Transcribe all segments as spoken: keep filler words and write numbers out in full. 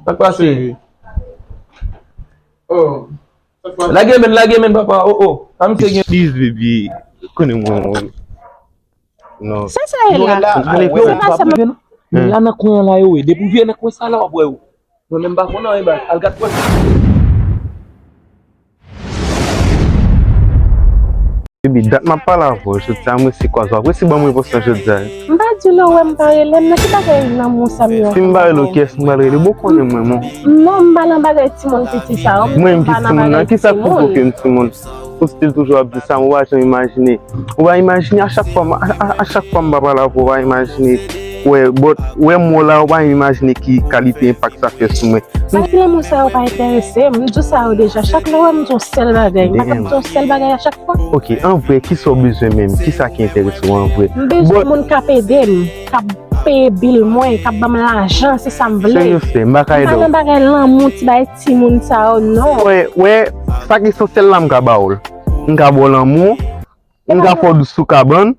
Sa k pase? Oh. Lage men, lage men, papa. Oh, oh. A misye gen. Please, baby. Konnen mwen. Non. Sa sa ye la? Alè, se pa sa mwen. Men la nan kwen an la yo ye. Depi w vye nan kwen sa la, w ap wè yo. Mwen menm m pa konn anyen, baz. Al gad kwen. Baby, dat m ap pale avè w jodi a, m resi kwaze w, ap resi ban m repons lan jodi a. M pa di w lè w wè m pa rele m, nan ki bagay lanmou sa m ye? Si m pa rele w, kiyès m pral rele? Bon, konnen mwen, mon. Non, m pa nan bagay timoun piti sa yo. Mwen menm ki timoun nan, kisa k pwouve ke m timoun? Ou still toujou ap di sa, ou pa janm imajine. Ou pa imajine, a chak fwa, m- a, a, a chak fwa m pa pale avè w, ou pa imajine. Wè, but, wè mo la, ou pa imajine ki kalite enpak sa fè sou mwen. Sa ki lanmou sa yo pa enterese m. M di w sa yo deja. Chak lè w wè m di w yon sèl bagay. M pa ka di w yon sèl bagay a chak fwa. Ok, an vre, kisa w bezwen menm? Kisa ki enterese w an vre? M bezwen moun k ap ede m, k ap peye bil mwen, k ap ban m lajan, se sa m vle. Seriously, m pa ka ede w. M pa nan bagay lanmou, ti bagay timoun sa yo, non. Wè, wè, sa ki esansyèl la, m ka ba w l. M ka ba w lanmou, m ka fè w dous sou kabann.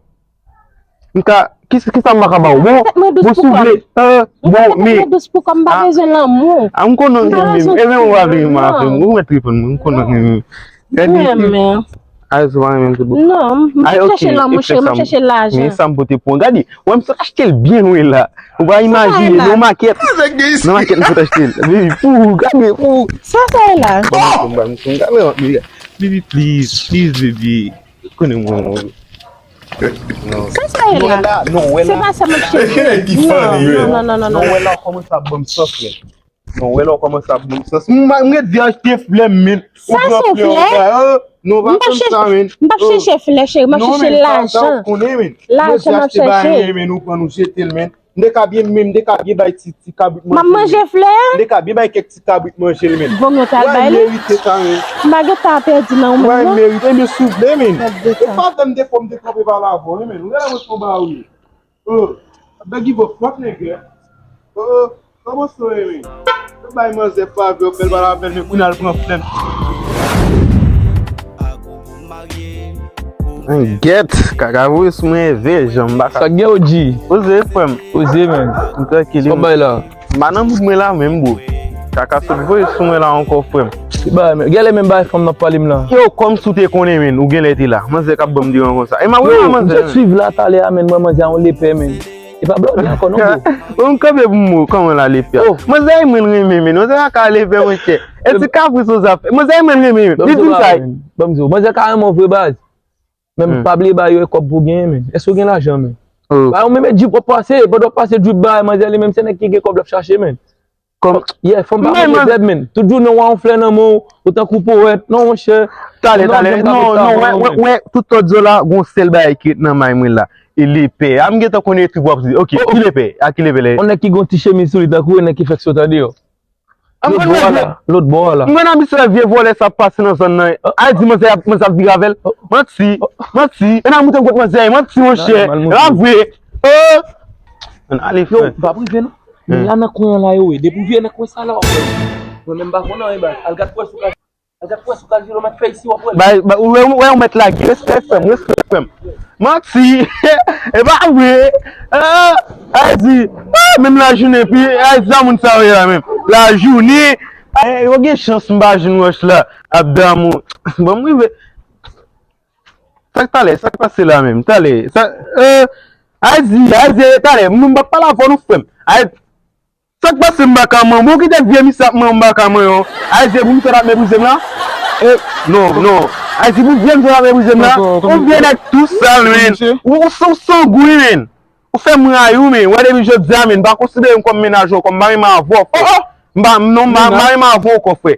M ka, ki, kisa m pa ka ba w? Bon, bon, si w vle, euh, bon, men. Mwen dous pou kòm m pa bezwen lanmou. Ah, m konnen w renmen m. E men w pa vle renmen avè m. Ou mèt reponn mwen, m konnen w renmen m. Gade, Ayes ou pa renmen m tout bon. Non, m pa chèche lanmou, cheri, m ap chèche lajan. Men sa m pote pou w. Gade, wè m sot achte l byen lwen la. Ou pa imajine, nan makèt. Nan makèt m sot achte l. Baby, pou, gade, pou. Sa sa ye la? Ban m tou, ban m tou, gade, gade. Baby, please, please, baby. Konnen mwen. Sa sa ye la? Se pa sa m ap chèche. Non, non, non, non, non. Non, wè la w kòmanse ap ban m sans, men. Non, wè la w kòmanse ap ban m sans. M, m ret di achte flè m, men. Sa se flè? Non, pa fè m sa, men. M p ap chèche flè, cheri. M ap chèche lajan. Lajan m ap chèche. Men, ou pran, ou jete l, men. M te ka byen, men m te ka byen bay ti, ti kabrit manje. M ap manje flè a? M te ka byen bay kèk ti kabrit manje l, men. Vòmyo t al bay li? Ou pa merite sa, men. M pa gen tan pèdi nan ou menm, non. Ou pa merite, men, souple, men. E pa avè m defo m te kanpe pale avè w, men. Ou genlè mwen son ba ou ye. Oh, ap bègi vò fòt, nègè. Oh, oh, kòman sa ye, men? Ou bay manzè favè, ou fè l pale avè l, men kounye a l pran flè m. Mwen gèt, kaka voye sou mwen, veye jan m pa ka. Sa k gen, O G? Poze, frè m. Poze, men. M trankil. Sa w bay la? M pa nan mood mwen la menm, bro. Kaka sot voye sou mwen la ankò, frè m. Ki bagay, men? Genlè menm bagay fanm nan pale m la. Yo, kòmsi w te konnen, men, ou genlè te la. Manzè k ap ban m deranj konsa. E m ap rele manzè. Yo, m sot swiv la talè a, men, mwen manzè a yon lepè, men. E pa blòdè ankò non, bro. Bon, m kanpe pou m wè kòman l ale fè. Oh. Manzè e mwen l renmen, men. Manzè pa ka ale fè, monchè. E ti kapris sa fè. Manzè e mwen l renmen, men. Li di m sa. Ban m di w, manzè ka renmen w vre baz. Men pa bliye ba yo e kòb pou genyen, men. Èske w gen lajan, men? Oh. Ba yo menm e drip w ap pase, pandan w ap pase drip ba manzè, li menm se nèg ki gen kòb l ap chache, men. Kòm, yeah, fanm pa manje zèb, men. Tout jounen w a yon flè nan men w, ou tankou powèt. Non, monchè. Talè, talè. Non, non, wè, wè, wè, tout lòt zo la, gon sèl bagay ki ret nan may mwen la. E lepè. A, m gentan konnen ki w ap di. Ok, ki lepè? A ki lepè lè? Yon nèg ki gon ti chemiz sou li, tankou yon nèg ki fèk sot andeyò. Lòt bò a la, lòt bò a la. M konn abitye wè vye vòlè sa ap pase nan zòn nan. Ay di manzè ap, manzè ap vire avè l. Manti, manti. E nan moute gwòt manzè, manti, monchè. E pa vre. Oh! Ann ale, frè. Yo, m p ap rive, non. Men la nan kwen an la yo ye. Depi w vye nan kwen sa la, w ap wè. Mwen menm m pa konn anyen, baz. Al gad pwès ou ka, al gad pwès ou ka jwe, w mèt fè isi, w ap wè. Bay, bay, ou wè, ou wè, ou mèt lage. Respè, frè m, respè, frè m. Manti. E pa vre. Ah, Ayiti. Ah, menm lajounen, pi Ayiti sa moun sa yo ye la menm. Lajounen. Eh, yo gen chans m pa jwenn wòch la. Ap damou. Bon, m rive. Sa k talè, sa k pase la menm? Talè, sa, eh, Ayiti, Ayiti, talè, m p ap pale avè w non, frè m. Ayiti, sa k pase m pa ka manyen w? Kite vye misye ap manyen w, m pa ka manyen w. Ayiti, pou misye t ap meprize m la? Eh, non, non. Ayiti, pou vye misye t ap meprize m la? Ou vye nèg tou sal, men. Ou, ou san, ou san gou, men. Ou fè m rayi w, men. Wè, depi jodi a, men, m pa konsidere m kòm mennaj ou ankò, m pa renmen avè w, frè. M pa, non, m pa, m pa renmen avè w ankò, frè.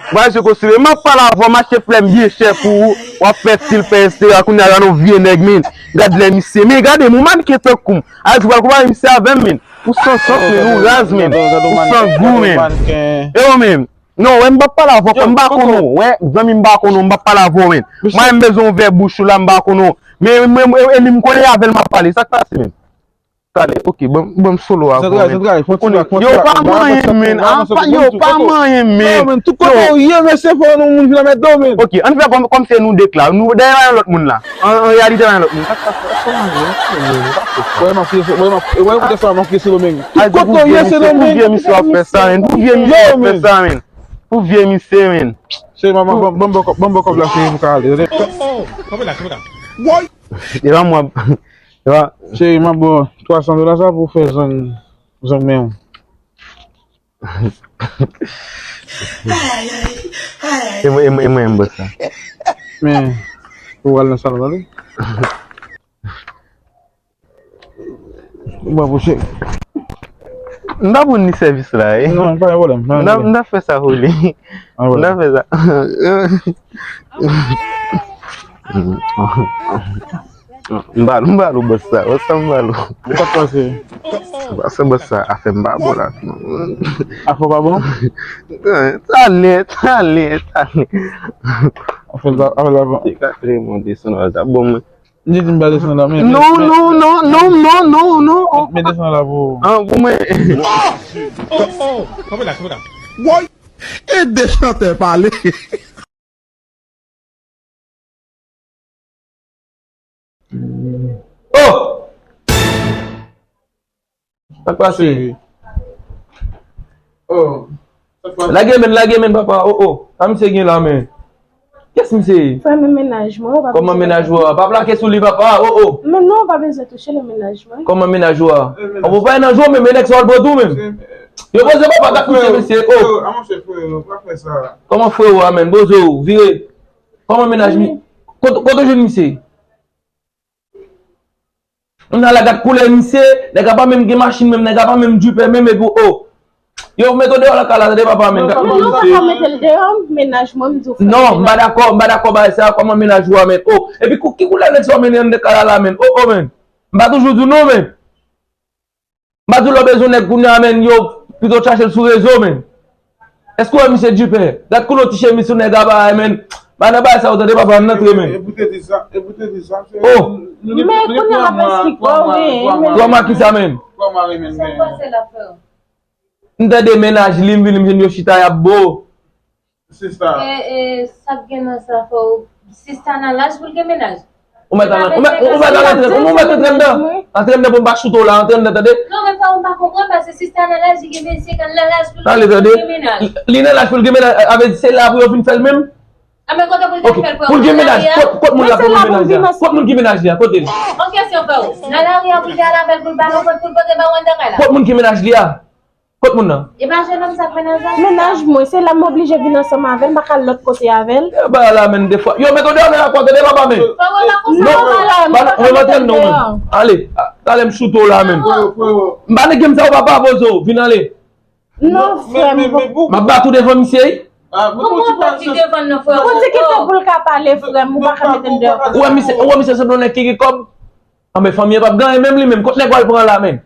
Mwen se konsidere, m ap pale avè w, m achte flè m byen chè pou ou, w ap fè stil fè enstera, kounye a gade yon vye nèg, men. Gad lè misye, men gade m, yon mannken tankou m. Ayiti, w pral konpare misye avè m, men. Ou san sans, men, ou raz, men. Ou san gou, men. E w menm. Non, wè, m p ap pale avè w, frè, m pa konn ou. Wè, zanmi, m pa konn ou, m p ap pale avè w, men. Mwen, m bezwen ouvè bouch ou la, m pa konn ou. Men, men, e, e li m konnen avè l m ap pale, sa k pase, men? Talè, ok, ban m solo a. Zantray, zantray, fon ti bak, fon ti bak. Yo, pa manyen, men. Yo, pa manyen, men. Non, men, tout kote ou ye, men, se fò nou moun vin anmède w, men. Ok, ann fè kòm, kòm se nou de k la. Nou dèyè yon lòt moun la. An, an reyalite, yon lòt moun. Wè, m ap fye, wè, m ap, wè, koute sa, m ap fye Sendomeng. Tout kote ou ye, Sendomeng. Pou vye misye w ap fè sa, men. Pou vye misye w ap fè sa, men. Pou vye misye, men. Cheri, ban m, ban m, ban m, ban m kòb la, cheri, pou ka ale, tande? E pa mwen. Ewa. Cheri, m ap ba w twa san dola sa pou w fè zong, zong men w. E mwen, e mwen, e mwen, m bòs sa. Men, ou al nan salon, tande? Ou pa pou cheri. M pa pou ni sèvis la, e. Non, pa gen pwoblèm, pa gen pwoblèm. M ta fè sa pou li. M ta fè sa. M ba l, m ba l ou bòs sa, bòs sa m ba l ou. Ou pa t panse? Pase bòs sa, afè m pa bon la. Afè w pa bon? Talè, talè, talè. Afè l pa, afè l pa bon. Se ka tre monte sou nou, sa bon mwen. Li di m ba desann la, men, non, men, non, non, non, non, non, non. Men desann la pou ou. An, pou mwen. Oh, oh, oh, kanpe la, kanpe la. Woy! Ede chantè pale. Oh! Sa k pase? Oh. Lage men, lage men, papa. Oh, oh. Sa misye gen la, men? Kiyès misye ye? Frè m, mennaj mwen, ou pa bezwen. Kòman mennaj ou a? Pa plake sou li, papa. Oh, oh. Men non, ou pa bezwen touche l, mennaj mwen. Kòman mennaj ou a? An, ou pa nan jou, men, men nèg sa w al pran tou, men. Yo poze papa, gad misye, mesye. Oh. Kòman frè ou a, men? Poze w, vire. Kòman mennaj mi? Kote, kote w jwenn misye? M nan la gad koulè misye, nèg la pa menm gen machin menm, nèg la pa menm djipè menm, epi, oh. Yo, mete w deyò lakay la, tande papa, men. Non, non, pa ka mete l deyò, mennaj mwen, m di w frè. Non, m pa dakò, m pa dakò bagay sa, kòman mennaj ou a, men, oh. Epi kou-, ki koulè nèg sa w mennen anndan kay la la, men, oh, oh, men. M pa toujou di w non, men. M pa di w lè w bezwen nèg kounye a, men, yo pito chache l sou rezo, men. Èske w wè misye djipè? Gad koulè w ti chemiz sou nèg la, bagay, men. Pa nan bagay sa yo, tande papa, ann antre, men. E pou te di sa, e pou te di sa, se. Oh! Men kounye a m ap esplike w, wi. Twa mwa kisa, men? Twa mwa, wi, men. Sa k pase la, frè? M tande mennaj li, m vin, m jwenn yo chita, y ap bo. Sista. E, e, sa k gen nan sa, fò w, sista nan laj pou l gen mennaj. Ou mèt al, ou mèt, ou mèt al antre, ou mèt antre anndan. Antre anndan pou m pa choute w la, antre anndan, tande? Non, men frè m, m pa konprann, paske sista nan laj, li gen mesye k nan laj pou l gen mennaj. Li nan laj pou l gen mennaj, a vle di se la pou yo vin fè l menm? A, men kote pou l ta fè l, frè m? Pou l gen mennaj, kot, kot moun la pou l gen mennaj la? Kot moun ki mennaj li a? Kote l? Yon kesyon, frè m. Nan lari a pou l te al avè l, pou l ba l yon fòt, pou l pote ba w anndan kay la? Kot moun ki mennaj li a? Kot moun nan? E pa jennonm sa k mennaj la? Mennaj mwen, se la m oblije vin ansanm avè l, m pa ka al lòt kote avè l. E ba la, men, defwa. Yo, mete w deyò, men, la pòt, tande papa, men. Frè m, pa konsa, non, papa, la, m pa ka mete l deyò. Mwen antre anndan, men. Ale, a, talè m choute w la, men. M pa nan game sa, papa, poze w, vin ale. Non, frè m. M ap bat ou devan misye, wi. Kòman w ap bat li devan l nan, frè m? Ou di kite pou l ka pale, frè m, ou pa ka mete l deyò konsa. Ou wè misye, ou wè misye sanble yon nèg ki gen kòb? Anben, fanmi an p ap gen anyen menm li menm. Kot nèg w al pran la, men?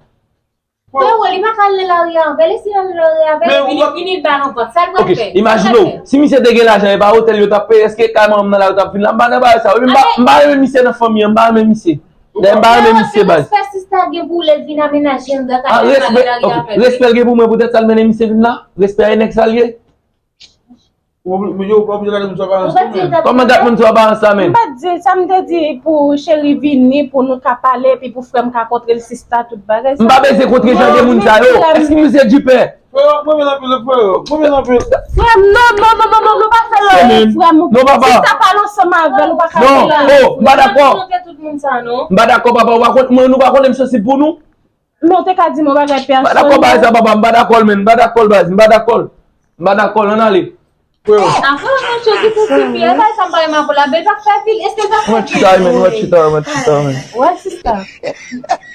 Frè m, li pa ka al nan lari a avè l, e si l al nan lari a avè l, epi li fini, l pa ranpòt. Sa l pral fè? Ok, imajine w, si misye te gen lajan, e pa otèl yo t ap peye, èske kay manman m nan la yo t ap vin la? M pa nan bagay sa yo. Epi m pa, m pa renmen misye nan fanmi an, m pa renmen misye. Dayè m pa renmen misye, baz. Respè sista gen pou li, l vin amenaje anndan kay la, l pale lari avè l. Respè l gen pou mwen poutèt sa l mennen misye vin la? Respè a e nèg sa l ye? Ou pa oblije gade moun sou aparans tou, men. Kòman gad moun sou aparans la, men? M pa t di, sa m te di pou cheri vini, pou nou ka pale, epi pou frè m ka kontre l, sista, tout bagay sa. M pa bezwen kontre jan de moun sa yo. Èske misye djipè? Frè, mwen menm anpil, frè, mwen menm anpil. Frè m, non, non, non, non, non, nou pa fè l anyen, frè m. Non, papa. Sista pale ansanm avè l, ou pa ka fè l anyen. Non, oh, m pa dakò. M pa dakò, papa, ou pa konn, mwen, nou pa konnen m sansib pou nou. Men w te ka di m yon bagay pèsonèl. M pa dakò bagay sa, papa, m pa dakò l, men, m pa dakò l, baz, m pa dakò l. M pa dakò l, ann ale. Frè. Avan yon moun chòk ki pou fè fè, bagay sa m pa renmen avè l, men l pa fè fil, èske l pa fè fil? Mwen chita, men, mwen chita, mwen chita, men. Wè, sista.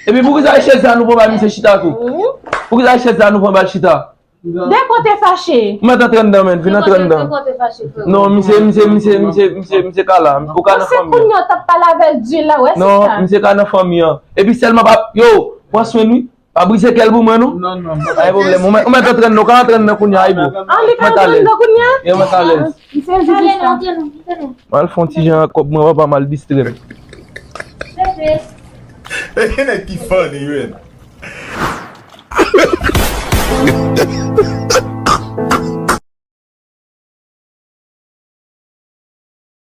Epi poukisa e chèz la nou pran ba misye chita tou? Poukisa e chèz la nou pran ba l chita? De kote fache. Ou mèt antre anndan, men, vin antre anndan. De kote fache, frè. Non, misye, misye, misye, misye, misye, misye ka la, ou ka nan fanmi an. Se kounye a w t ap pale avè l di la, wè, sista. Non, misye ka nan fanmi an. Epi sèlman pa, yo, pran swen l, wi. Pa brize kè l pou mwen, non. Non, non, pa gen pwoblèm. Ou mèt, ou mèt antre anndan, ou ka antre anndan kounye a, Ibo. An, li ka antre anndan kounye a? Yo, mèt alèz. M sezi sista. M al fè yon ti jan ak kòb mwen, papa, m al distrè m. Nèg ki funny, man.